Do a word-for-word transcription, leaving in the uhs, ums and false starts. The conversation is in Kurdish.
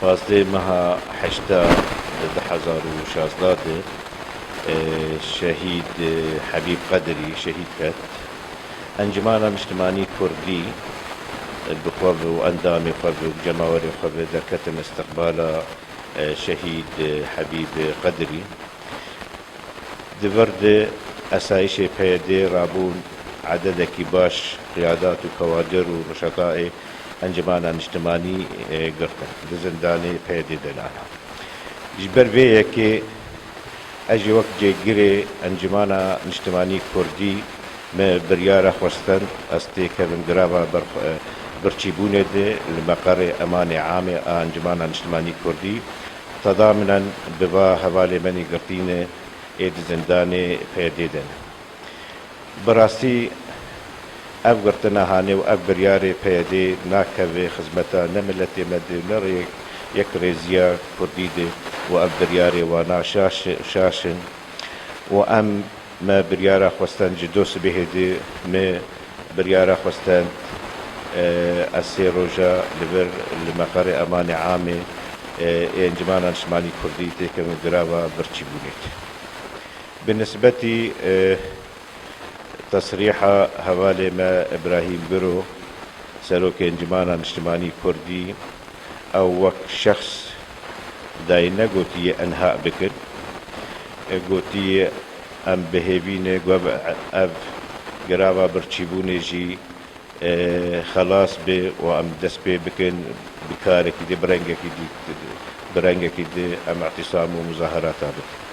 Pazdeh meha heşta di du hezar û şazda de, e, şehîd, e, Hebîb Qedirî şehîd ket. Encimana Niştimanî Kurdî, e, bi xwe ve û endamê xwe ve û cemawerê xwe ve derketin istiqbala, e, şehîd, e, Hebîb Qedirî. Di vir de esayîşê P Y D'ê rabûn ededekî baş qiyadat û kewadir û ruşetayê Encimana Niştimanî, e, girtin. Di zindanê P Y D'ê de nane. Ji ber vê yekê ez jî wek cêgirê Encimana Niştimanî Kurdî me biryara xwestin, ez têkevim girava ber-, e, birçîbûnê de li meqerê emanê amê a Encimana Niştimanî Kurdî, tedaminen bi va hevalê me nî girtîne ê di zindanê P Y D'ê de ne. Bi rastî ev girtina hanê û ev biryarê P Y D'ê nakeve xizmeta ne miletê me de, ne rê yekrêziya Kurdî de û ev biryarê wana şaş, şaş in û em me biryara xwestin ji do sibehê de me biryara xwestin, e, ez sê roja li vir li meqerê emanê amê, e, ê Encimana Niştimanî Kurdî têkevim girava birçîbûnê. Bi nisbetî, e, tesrîha hevalê me Îbrahîm Guro, Serokê Encimana Niştimanî Kurdî, ew wek şexs dayê negotiye inha bikin. E, gotiye em bi hêvî ne ku ev, ev girava birçîbûnê jî, e, xelas be û em dest pê bikin bi karekî di, bi rengekî di, bi rengekî di em îtisam û muzaherata bikin.